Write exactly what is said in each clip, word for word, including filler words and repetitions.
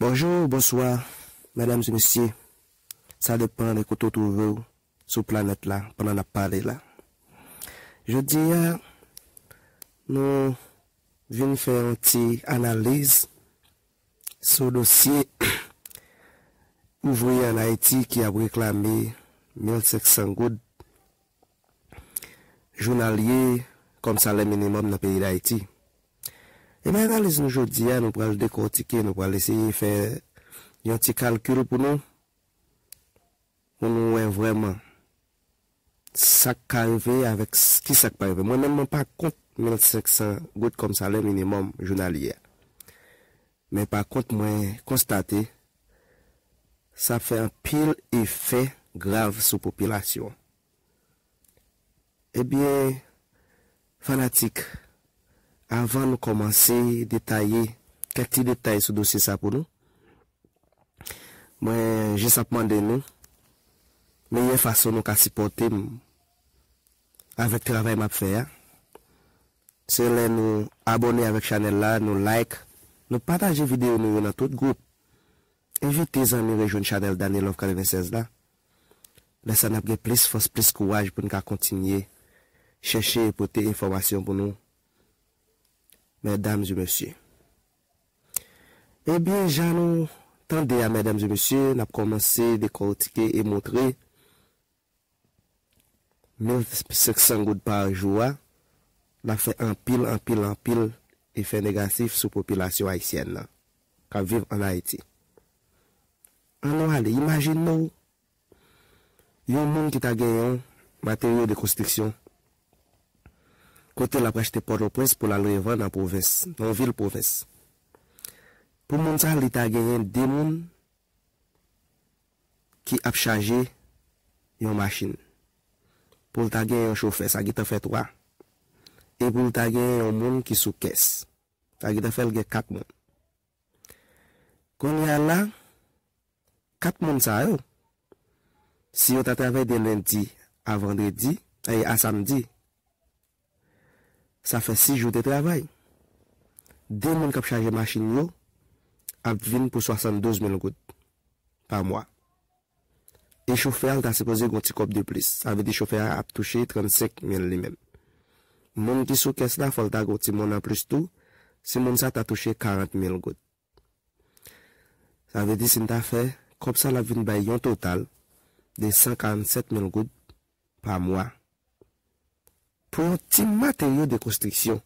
Bonjou, bonswa, medam e mesye. Sa depann de kote w twouve w sou planèt la pandan n ap pale la. Jodi a, nou vin fè yon ti analiz sou dosye ouvriye ann Ayiti ki ap reklame mil senk san goud jounalye kòm salè minimòm nan peyi Dayiti. Ebyen, analiz nou jodi a, nou pral dekòtike, nou pral eseye fè yon ti kalkil pou nou, pou nou wè vrèman sa k ka rive avèk s- ki sa k pa rive. Mwen menm, mwen pa kont mil senk san goud kòm salè minimòm jounalye a. Men pa kont, mwen konstate sa ap fè anpil efè grav sou popilasyon. Ebyen, fanatik, avan nou kòmanse detaye kèk ti detay sou dosye sa pou nou, mwen jis ap mande nou meyè fason nou ka sipòte m avèk travay m ap fè a. Se lè nou abòne avèk chanèl la, nou like, nou pataje videyo nou yo nan tout gwoup. Envite zanmi rejwenn chanèl Dany Love katrevennsèz la. Lè sa n ap gen plis fòs, plis kouraj pou n ka kontinye chèche e pote enfòmasyon pou nou, medam e mesye. Ebyen, jan nou tande a, medam e mesye, n ap kòmanse dekòtike e montre mil senk san goud pa jou a, l ap fè anpil, anpil, anpil efè negatif sou popilasyon ayisyèn nan k ap viv ann Ayiti. Ann nou ale, imajine w yon moun ki ta gen yon materyo de konstriksyon kote l ap achte Pòtoprens pou l al revann nan pwovens, nan yon vil pwovens. Pou moun sa, li ta genyen de moun ki ap chaje yon machin. Pou l ta gen yon chofè, sa gentan fè twa. E pou l ta gen yon moun ki sou kès, sa gentan fè l gen kat moun. Kounye a la, kat moun sa yo, si yo ta travay de lendi a vandredi, ay, a samdi, sa fè sis jou de travay. De moun k ap chaje machin yo ap vin pou swasanndouz mil goud pa mwa. E chofè a, l ta sipoze gen yon ti kòb de plis. Sa vle di chofè a ap touche trannsenk mil li menm. Moun ki sou kès la, fò l ta gen yon ti moun anplis tou. Si moun sa ta touche karant mil goud. Sa vle di si n ta fè, kòb sa l ap vin bay yon total de san karannsèt mil goud pa mwa. Pou yon ti materyo de konstriksyon,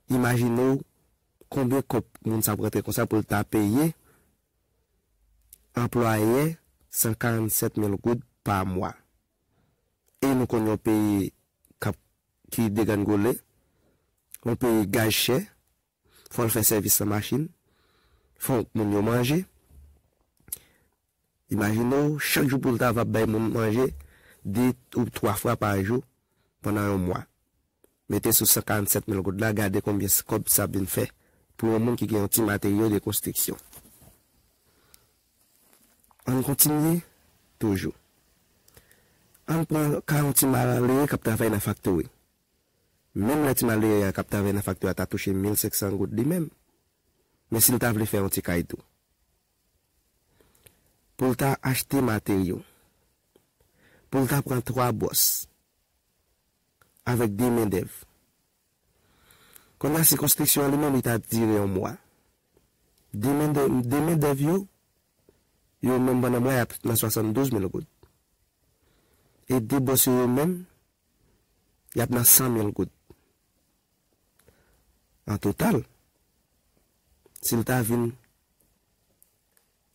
imajine w konbyen kòb moun sa ap rantre konsa pou l ta peye anplwayè san karannsèt mil goud pa mwa. E nou konn yon peyi k ap, ki degrengole, yon peyi gaz chè, fò l fè sèvis nan machin, fò moun yo manje. Imajine w, chak jou pou l ta va bay moun manje de ou twa fwa pa jou pandan yon mwa. Mete sou san karannsèt mil goud la, gade konbyen kòb sa ap vin fè pou yon moun ki gen yon ti materyo de konstriksyon. Ann kontinye toujou. Ann pran ka yon ti malere k ap travay nan faktori. Menm lè ti malere a k ap travay nan faktori a ta touche mil senk san goud li menm, men si l ta vle fè yon ti kay tou, pou l ta achte materyo, pou l ta pran twa bòs avèk de mendèv. Kounye a, si konstriksyon an li menm, li ta dire yon mwa. De mendèv, de mendèv yo, yo menm pandan mwa, y ap nan swasanndouz mil goud. E de bòs yo, yo menm, y ap nan san mil goud. An total, si l ta vin,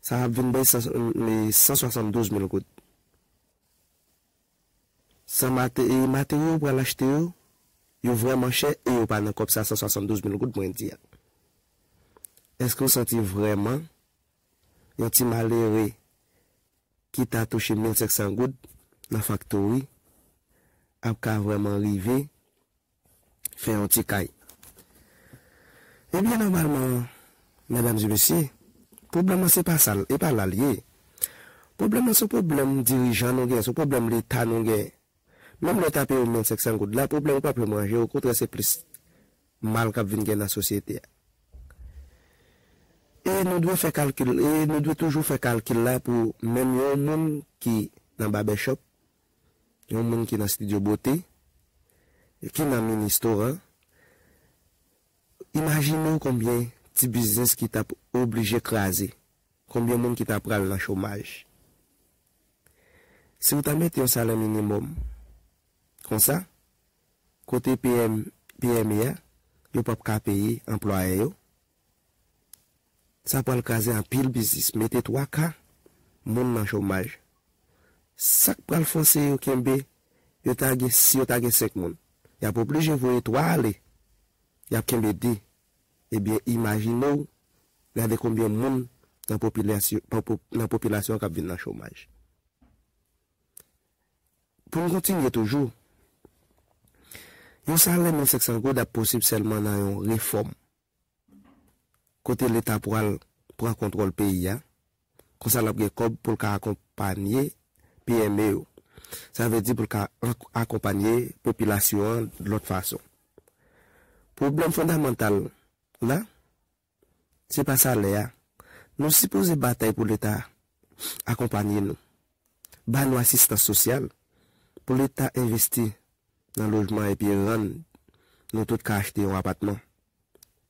sa ap vin bay san, e, san swasanndouz mil goud. San mate-, e materyo ou pral achte yo, yo vrèman chè e yo pa nan kòb sa san swasanndouz mil goud mwen di a. Èske w santi vrèman yon ti malere ki ta touche mil senk san goud nan faktori ap ka vrèman rive fè yon ti kay? Ebyen, nòmalman, medam e mesye, pwoblèm nan se pa sa l, e pa la l ye. Pwoblèm nan se yon pwoblèm dirijan nou gen, se yon pwoblèm Leta nou gen. Menm lè yo ta peye w mil senk san goud la, pwoblèm ou p ap manje, okontrè, se plis mal k ap vin gen nan sosyete a. E E nou dwe fè kalkil, e nou dwe toujou fè kalkil la pou menm yon moun ki nan babèchòp, yon moun ki nan estidyo bote, ki nan mini restoran. Imajine w konbyen ti biznis ki t ap oblije kraze, konbyen moun ki ta pral nan chomaj. Si w ta mete yon salè minimòm konsa, kote P M, P M E a, yo p ap ka peye anplwaye yo, sa pral kraze anpil biznis, mete twa ka moun nan chomaj. Sa k pral fòse yo kenbe, yo ta gen, si yo ta gen senk moun, y ap oblije voye twa ale, y ap kenbe de. Ebyen, imajine w, gade konbyen moun nan popilasyon, nan popilasyon k ap vin nan chomaj. Pou n kontinye toujou, yon salè mil senk san goud ap posib sèlman nan yon refòm kote Leta pral pran kontwòl peyi a. Konsa, l ap gen kòb pou l ka akonpanye P M E yo. Sa vle di pou l ka an- akonpanye popilasyon an lòt fason. Pwoblèm fondamantal la, se pa salè a. Nou sipoze batay pou Leta akonpanye nou, ba nou asistans sosyal, pou Leta envesti nan lojman epi rann nou tout ka achte yon apatman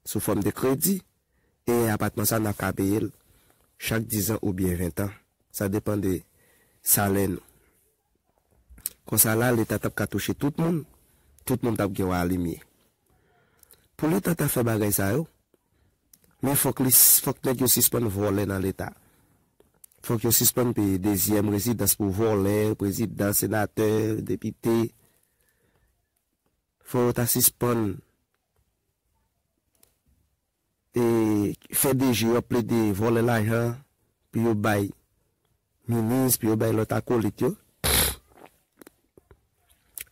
sou fòm de kredi, e apatman sa n ap ka peye l chak diz an oubyen ven tan. Sa depann de salè nou. Konsa la, Leta t ap ka touche tout moun, tout moun t ap gen yon alimye. Pou Leta ta fè bagay sa yo, men fòk li, fòk nèg yo sispann vòlè nan Leta. Fòk yo sispann peye dezyèm rezidans pou vòlè, prezidan, senatè, depite. Fò yo ta sispann e, fè D G yo ap plede vòlè lajan pou yo bay minis, pou yo bay lòt akolit yo.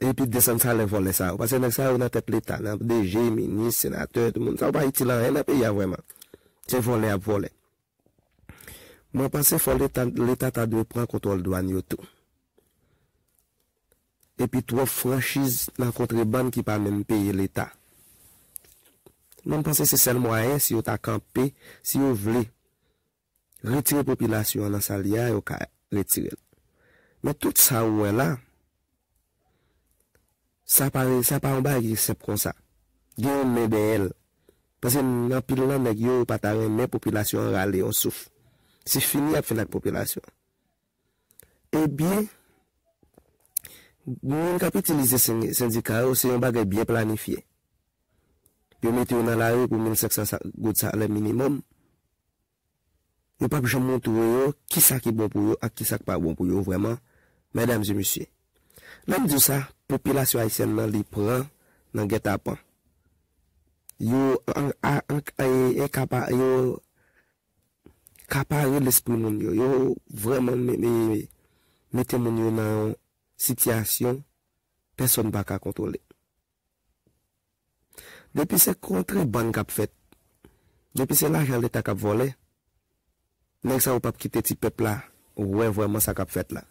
Epi desann salè vòlè sa yo. Paske nèg sa yo nan tèt Leta, nan D G, minis, senatè, tout moun. Sa yo pa itil anyen nan peyi a vrèman. Se vòlè y ap vòlè. Mwen panse fò Leta, Leta ta dwe pran kontwòl dwàn yo tou. Epi twòp franchiz nan kontrebann ki pa menm peye Leta. Mwen panse se sèl mwayen, si yo ta kanpe, si yo vle retire popilasyon an nan sa l ye a, yo ka retire l. Men tout sa ou wè la, sa pa, sa pa yon bagay ki senp konsa. Gen yon men dèyè l. Paske anpil nan nèg yo, yo pa ta renmen popilasyon an rale yon souf. Se fini y ap fin ak popilasyon an. Ebyen, moun k ap itilize sen- sendika yo, se yon bagay byen planifye. Yo mete yo nan lari pou mil senk san sa- goud salè minimòm. Yo p ap janm montre yo kisa ki bon pou yo ak kisa k pa bon pou yo vrèman, medam e mesye. Lè m di w sa, popilasyon ayisyèn nan li pran nan gètapan. Yo an- a- an- e- e kapa- yo kapare lespri moun yo. Yo vrèman me- me- mete moun yo nan yon sitiyasyon pèsonn pa ka kontwole. Depi se kontrebann k ap fèt, depi se lajan Leta k ap vòlè, nèg sa yo p ap kite ti pèp la wè vrèman sa k ap fèt la.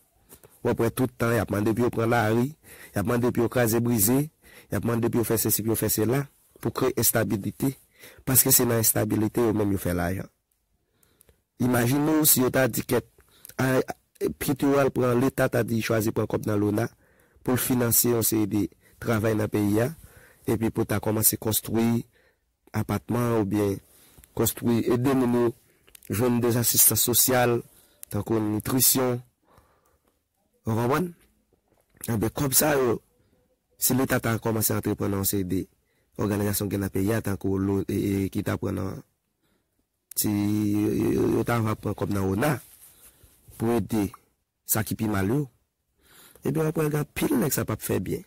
W ap wè tout tan y ap mande pou yo pran lari, y ap mande pou yo kraze brize, y ap mande pou yo fè sesi, pou yo fè sela, pou kreye enstabilite, paske se nan enstabilite yo menm yo fè lajan. Imajine w si yo ta di kèt, a, pito yo al pran Leta ta di chwazi pran kòb nan lona pou l finanse yon seri de travay nan peyi a, epi pou ta kòmanse konstwi apatman oubyen konstwi, ede moun yo jwenn de asistans sosyal, tankou nitrisyon. Ou konprann? Ebyen, kòb sa yo, si Leta ta kòmanse antreprann nan yon seri de òganizasyon ki gen nan peyi a, tankou lo- e- e- ki ta pran nan, si yo, yo, yo ta va pran kòb nan ona pou ede sa ki pi mal yo, ebyen, w ap wè gen anpil nèg sa p ap fè byen.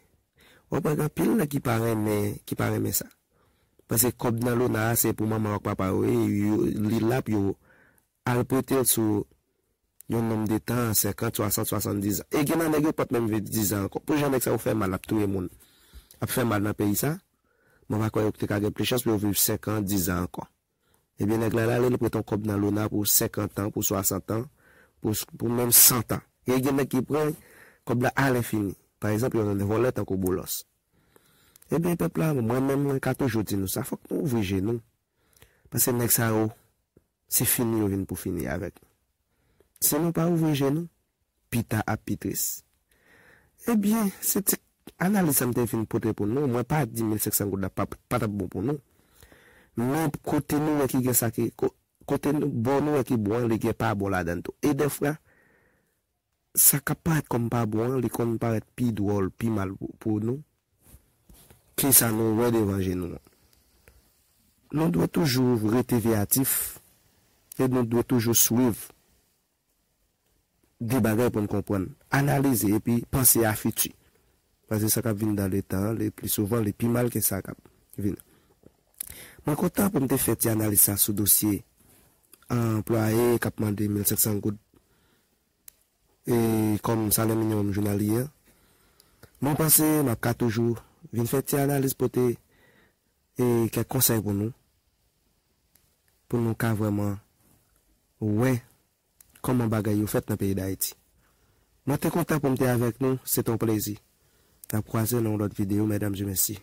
W ap wè gen anpil nèg ki pa renmen, ki pa renmen sa. Paske kòb nan lona a, se pou manman w ak papa w, e yo, li la pou yo al prete l sou yon nonm de tan, senkant, swasant, swasanndiz an. E gen nan nèg yo p ap menm viv diz an ankò. Pou jan nèg sa yo fè mal, ap touye moun, ap fè mal nan peyi sa, mwen pa kwè yo te ka gen plis chans pou yo viv senk an, diz an ankò. Ebyen, nèg la, l ale, li prete yon kòb nan lona pou senkant an, pou swasant an, pou, pou menm san an. E gen nèg ki pran kòb la alenfini. Pa egzanp, yon vòlè tankou Boulos. Ebyen, pèp la, mwen menm, mwen ka toujou di nou sa, fòk nou ouvri je nou. Paske nèg sa yo, Se fini yo vin pou fini avèk nou. Si nou pa ouvri je nou, pita ap pi tris. Ebyen, se ti analiz sa m te vin pote pou nou. Mwen pa di mil senk san goud la pa, pa t ap bon pou nou. Men kote nou wè ki gen sa ki, ko- kote nou, bò nou wè ki bon an, li gen pa bon ladan l tou. E dèfwa, sa k ap parèt kòm pa bon an, li konn parèt pi dwòl, pi mal pou, pou nou ke sa nou wè devan je nou an. Nou dwe toujou rete veyatif e nou dwe toujou swiv de bagay pou n konprann, analize epi panse a fiti. Paske sa k ap vin dan letan an, le pli souvan, li pi mal ke sa k ap vin. Mwen kontan pou m te fè ti analiz sa sou dosye anplwaye k ap mande mil senk san goud e kòm salè minimòm jounalye an. Mwen panse m ap ka toujou vin fè ti analiz, pote e kèk konsèy pou nou, pou nou ka vrèman wè kòman bagay yo fèt nan peyi Dayiti. Mwen te kontan pou m te avèk nou, se te yon plezi. N ap kwaze nan yon lòt videyo, medam e mesye.